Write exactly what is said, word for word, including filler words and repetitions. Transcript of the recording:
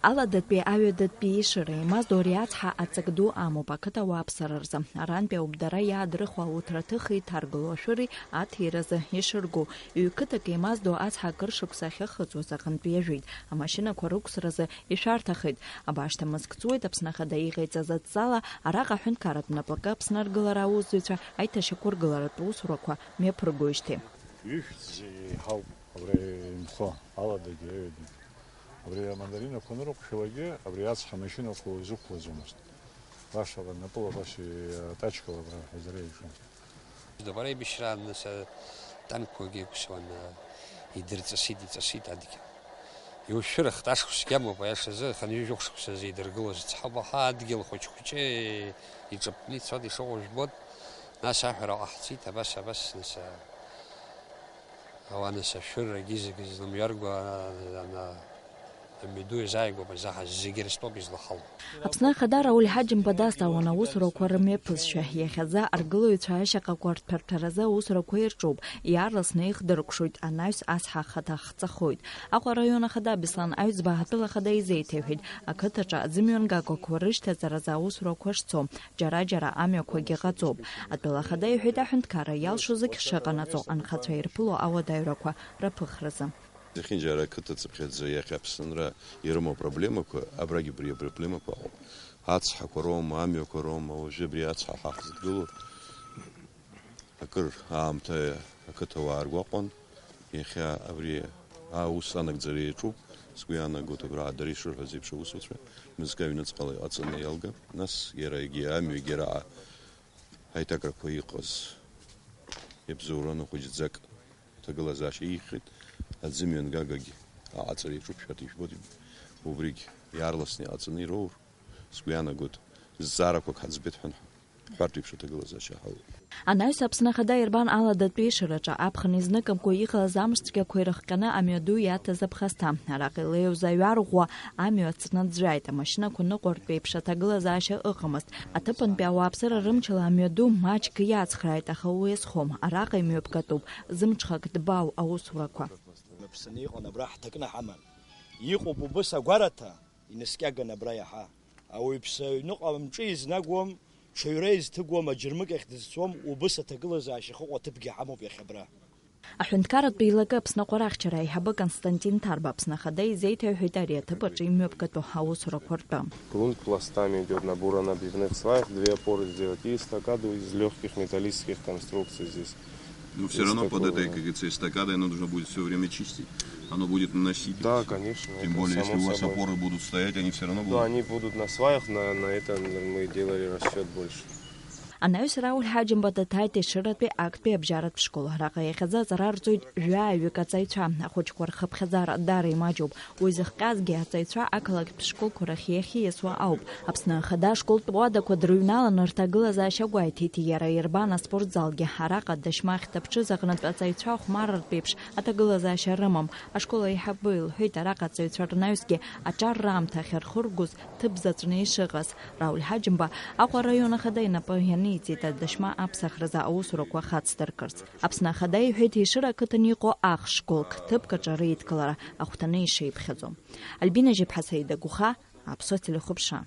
Аладатәи аҩадатәи ишыра еимаздо ари ацҳа аҵак ду амоуп ақыҭа ауааԥсыра рзы. Арантәи ауп дара иаадрыхуа ауҭраҭыхи иҭаргыло ашәыри аҭиразы ишыргу. Ҩ-қыҭак еимаздо ацҳа акыр шықәса ахьахыҵуаз аҟынтә иажәит. Амашьынақәа рықәсразы ишәарҭахеит. Абаашьҭа мызк ҵуеит Аԥсны Ахада иҟаиҵаз адҵала, араҟа аҳәынҭқарратә наплакы Аԥсны аргылара аусзуҩцәа аиҭашьақәыргыларатә усурақәа мҩаԥыргоижьҭеи. Ишәҭ зегьы еиҳауп, абри инхо, аладагьы аҩадагьы. Абри амандаринақәа анрықәшәалакгьы, абри ацҳа машьынақәа узықәлаӡомызт. Баша напыла баша атачкала абра ҳазыреиҩшон. Дабара ибышьраан, нас, атанкқәагьы ықәсуан, идырҵысит, иҵысит адгьыл. Иушәырахт, ашықәсгьы амоуп, аиашазы, хынҩажәи жәохә шықәсазы идыргылоз цҳаба ҳа адгьыл хәыҷ-хәыҷы иҿыппны ицон, ишыҟоу жәбон, нас аҳәара ҟаҳҵеит, абас, абас, нас, ауаа, нас, ашәыррагьы зегьы злымҩарго, ана, Амҩаду иазааигәоуп азаҳа, зегьы рыстәоуп излахало. Аԥсны Ахада Рауль Ҳаџьымба дазҵаауан аусурақәа рымҩаԥысшәа. Иахьазы аргылаҩцәа ашьаҟақәа рҭәарҭаразы аусурақәа ирҿоуп, иаарласны ихдыркәшоит, анаҩс ацҳа ахаҭа хҵахоит. Аҟәа араион ахада Беслан Аҩӡба атәыла ахада изеиҭеиҳәеит, ақыҭаҿы аӡымҩангагақәа рышьҭаҵаразы аусурақәа шцо, џьара-џьара амҩақәагьы ҟаҵоуп. Атәыла ахада иҳәеит аҳәынҭқарра иалшо зегь шыҟанаҵо, анхацәа ирԥыло ауадаҩрақәа рыԥыхразы. Зехьынџьара ақыҭа цыԥхьаӡа иахьа Аԥсынра ирымоу апроблемақәа, абрагь убри апроблемақәа ыҟоуп. Ацҳақәа роума, амҩақәа роума, уажәы абри ацҳа ҳахьзыдгылоу акыр аамҭа ақыҭауаа ргәаҟуан. Иахьа абри аус анагӡара иаҿуп. Сгәы иаанагоит, абра дара ишырҳәаз еиԥш аусуцәа мызкы аҩныҵҟала иҟаҵаны иалгап. Нас иара егьи амҩагьы араҟа аиҭакрақәа иҟаз иабзоураны хәыҷӡак аҭагылазаашьа ихьит, аӡымҩангагагь аҟаҵара иаҿуп, шәарҭ ижәбоит, убригь иаарласны иҟаҵаны ироур, сгәы иаанагоит, зҵаарақәак ҳаӡбеит ҳәа ҳҳәартә еиԥш аҭагылазаашьа ҳауеит. Анаҩс Аԥсны Ахада ирбан аладатәи ишыраҿы аԥхын изныкымкәа иҟалаз амш цәгьақәа ирыхҟьаны амҩаду иаҭаз аԥхасҭа. Араҟа илеиуаз аҩар ӷәӷәа амҩа ацны ӡәӡәааит, амашьынақәа ныҟәартә еиԥш аҭагылазаашьа ыҟамызт. Аҭыԥантәи ауааԥсыра рымчала амҩаду маҷк иацхрааит, аха уи азхом, араҟа имҩаԥгатәуп зымҽхак дбау аусурақәа. Мыԥсаны иҟан, абра ҳҭакны ҳаман. Иҟоуп убыс агәараҭа, инаскьаган абра иаҳа. Ауаҩԥсы аҩныҟа амҿы изнагуам, ҽаҩра изҭыгуам, аџьармыкьахь дызцом, убыс аҭагылазаашьа ахыҟоу аҭыԥгьы ҳамоуп иахьа абра. Аҳәынҭқарратә еилакы Аԥсны аҟәарахьчара аиҳабы Константин Ҭарба Аԥсны Ахада изеиҭеиҳәеит ари аҭыԥ аҿы имҩаԥгатәу аусурақәа ртәы. Грунт пластами идёт, набор на набивных сваях, две опоры сделать и эстакаду из лёгких металлических конструкций здесь. Но всё равно под этой, как говорится, эстакадой оно нужно будет всё время чистить. Оно будет наносить. Да, конечно, это само собой. Тем более, если у вас опоры будут стоять, они всё равно будут. Да, они будут на сваях, на, на этом мы делали расчёт больше. Анаҩс Рауль Ҳаџьымба даҭааит Ешыратәи актәи абжьаратә школ. Араҟа иахьазы аҵара рҵоит жәаҩык аҵаҩцәа. Ахәыҷқәа рхыԥхьаӡара даара имаҷуп. Уи зыхҟьазгьы аҵаҩцәа ақалақьтә школқәа рахь иахьиасуа ауп. Аԥсны Ахада ашколтә уадақәа дрыҩналан, рҭагылазаашьа гәеиҭеит. Иара ирбан аспортзалгьы. Араҟа адашьма ахьҭаԥҽыз аҟнытә аҵаҩцәа ахәмарратә еиԥш аҭагылазаашьа рымам. Ашкол аиҳабы илҳәеит, араҟа аҵаҩцәа рнаҩсгьы аҿар раамҭа ахьырхыргоз ҭыԥ заҵәны ишыҟаз. Рауль Ҳаџьымба Аҟәа араион ахада инапы ианиҵеит адашьма аԥсахразы аусурақәа хацдыркырц. Аԥсны Ахада иҳәеит, Ешыра ақыҭан иҟоу ахш школк ҭыԥк аҿы реидкылара ахәҭаны ишеиԥхьаӡо. Альбина Жьыԥҳа, Саида Гәыха, Аԥсуа телехәаԥшра.